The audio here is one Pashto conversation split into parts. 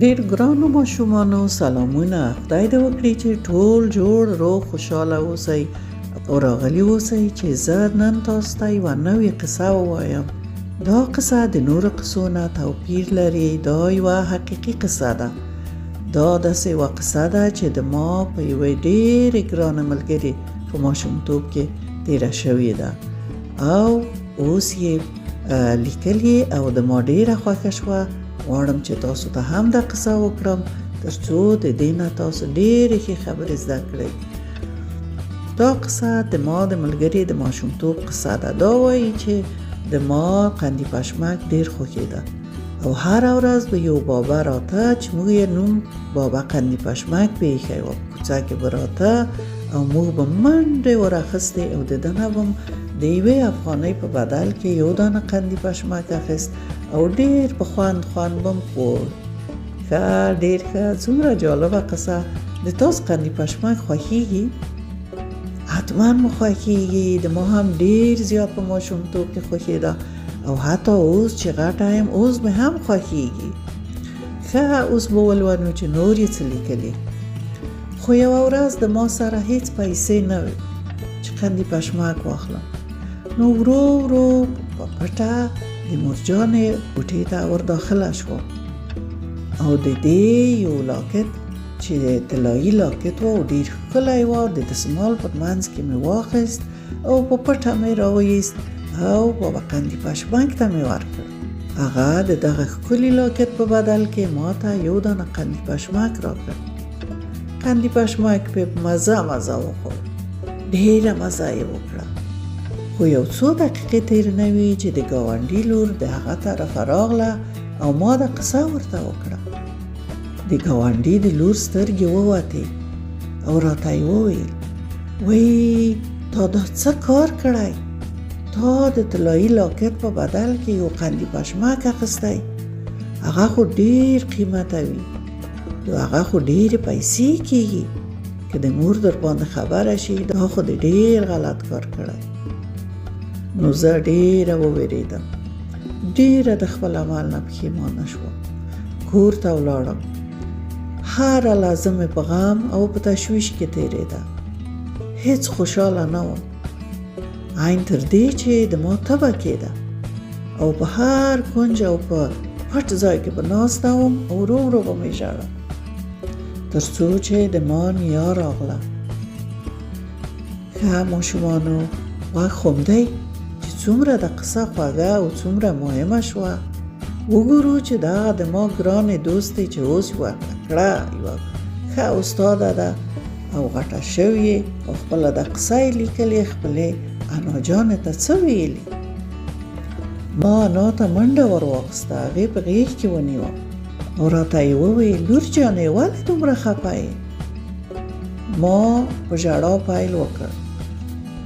ډېر ګرانو ماشومانو سلامونه، خدای دې وکړي چې ټول جوړ روغ خوشحاله اوسئ او راغلي اوسئ چې زه نن تاسو ته یوه نوې قصه ووایم. دا قصه د نورو قصو نه توپیر لري، دا یوه حقیقي قصه ده. دا داسې یوه قصه ده چې د ما په یوې ډېرې ګرانې ملګرې په ماشومتوب کې تېره شوې ده او اوس یې لیکلې او د ما ډېره خوښه شوه. غواړم چې تاسو ته هم دا قصه وکړم تر څو د دې نه تاسو ډېرې ښې خبرې زده کړئ. دا قصه د ما د ملګري د ماشومتوب قصه ده. دا وایي چې د ما قندي پشمک ډېر خوښېده او هره ورځ به یو بابا راته چې موږ یې نوم بابا قندي پشمک پې ایښی و، په کوڅه کې به راته او موږ به منډې ور اخیستې او د ده نه به د یوې افغانۍ په بدل کې یو دانه قندي پشمک اخیست او ډېر په خوند خوند به م خوړ. ښه، ډېر ښه، څومره جالبه قصه. د تاسو قندي پشمک خوښیږي؟ حتما مو خوښیږي. د ما هم ډېر زیات په ماشومتوب کې خوښېده او حتی اوس چې غټه یم اوس مې هم خوښیږي. ښه، اوس به ولولو چې نور یې څه لیکلي. خو یوه ورځ د ما سره هیڅ پیسې نه وې چې قندي پشمک واخلم، نو ورو ورو په پټه د مورجانې کوټې ته ور داخله شوم او د دې یو لاکت چې طلایي لاکت و او ډېر ښکلی و د دسمال په منځ کې مې واخیست او په پټه مې راویست او بابا قندي پشمک ته مې ورکړ. هغه د دغه ښکلي لاکت په بدل کې ما ته یو دانه قندي پشمک راکړ. قندي پشمک پې په مزه مزه وخوړ، ډېره مزه یې وکړه. خو یو څو دقیقې تېرې نه وي چې د ګاونډي لور د هغه طرفه راغله او ما دا قصه ورته وکړه. د ګاونډي د لور سترګې ووتې او راته یې وویل، وی تا دا څه کار کړی؟ تا د طلایي لاکت په بدل کې یو قندي پشمک اخیستی، هغه خو ډېر قیمته وي، هغه خو ډېرې پیسې کیږي، که د مور در باندې خبره شي دا خو دې ډېر غلط کار کړی. نو زه ډېره ووېرېدم، ډېره د خپل عمل نه پښېمانه شوم. کور ته ولاړم، هره لحظه مې په غم او په تشویش کې تېرېده، هیڅ خوشحاله نه وم، عین تر دې چې د ما تبه کېده او په هر کنج او په پټ ځای کې به ناسته وم او ورو ورو به مې ژړل تر څو چې د ما نیا راغله. ښه ماشومانو، غوږ خوم دی چې څومره د قصه خوږه او څومره مهمه شوه. وګورو چې دا د ما ګرانې دوستې چې اوس یوه تکړه یوه ښه استاده ده او غټه شوې او خپله د قصه یې لیکلې، خپلې انا جانې ته څه ویلي. ما انا ته منډه ور واخیسته، هغې په غېږ کې ونیوم او راته یې وویل، لور جانې ولې دومره خپه یې؟ ما په ژړا پیل وکړ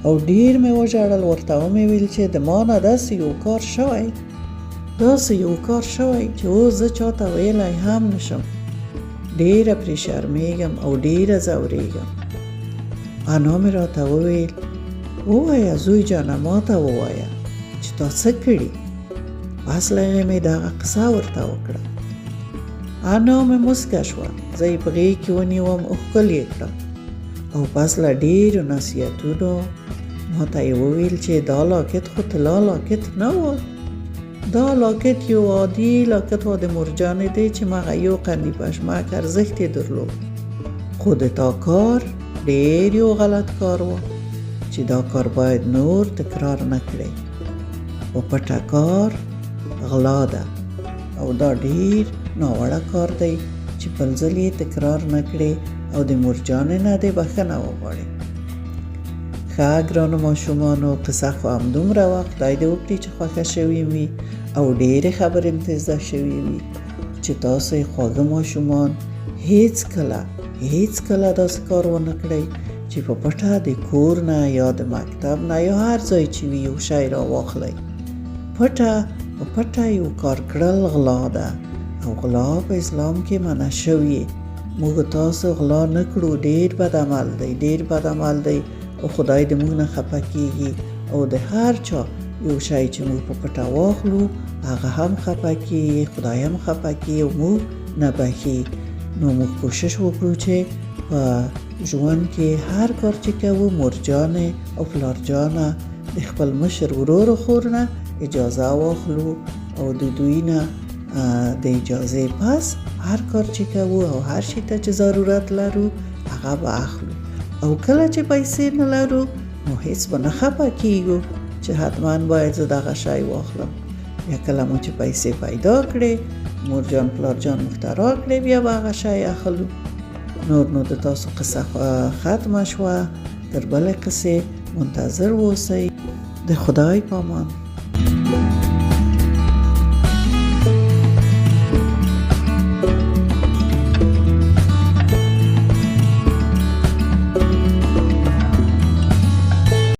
او ډیر مې وژړل. ورته ومې ویل چې د ما نه داسې یو کار شوی، داسې یو کار شوی چې اوس زه چاته ویلی هم نشم، ډیره پرې شرمېږم او ډیره ځورېږم. انا مې راته وویل، ووایه زوی جانه، ما ته ووایه چې تا څه کړي. پس له هغې مې دغه قصه ورته وکړه. انا مې موسکه شوه، زه یې په غېږ کې ونیوم او ښکل یې کړم او پس له ډېرو نصیحتونو ما ته یې وویل چې دا لاکت خو طلا لاکت نه و، دا لاکت یو عادي لاکت و د مورجانې دی چې مغه یو قندي پشمک ارزښت یې درلود، خو د تا کار ډېر یو غلط کار و چې دا کار باید نور تکرار نه کړې. په پټه کار غلا ده او دا ډېر ناوړه کار دی چې بل ځل یې تکرار نه کړې او د مورجانې نه دې بښنه وغواړې. ښه ګرانو ماشومانو، قصه خو همدومره وه. خدای دې وکړي چې خوښه شوې وي او ډېرې خبرې مې ترې زده شوې وي چې تاسو یې خواږه ماشومان هیڅکله هیڅکله داسې کار ونه کړئ چې په پټه د کور نه یا د مکتب نه یا هر ځای چې وي یو شی را واخلئ. پټه په پټه یو کار کړل غلا ده او غلا په اسلام کې منع شوې. موږ تاسو غلا نه کړو، ډېر بد عمل دی، ډېر بد عمل دی او خدای د موږ نه خپه کیږي او د هر چا یو شی چې موږ په پټه واخلو هغه هم خپه کیږي، خدای هم خپه کیږي او موږ نه بښي. نو موږ کوشش وکړو چې په ژوند کې هر کار چې کوو، مور جانې او پلار جانه، د خپل مشر ورور او خور نه اجازه واخلو او د دوی نه د اجازې پس هر کار چې کوو او هر شي ته چې ضرورت لرو هغه به اخلو. او کله چې پیسې نه لرو نو هیڅ به نه خپه کیږو چې حتما باید زه دغه شی واخلم. بیا کله مو چې پیسې پیدا کړې، مور جان پلار جان موږ ته راکړې، بیا به هغه شی اخلو. نور نو د تاسو قصه ختمه شوه. تر بلې قصې منتظر اوسئ. د خدای پامان.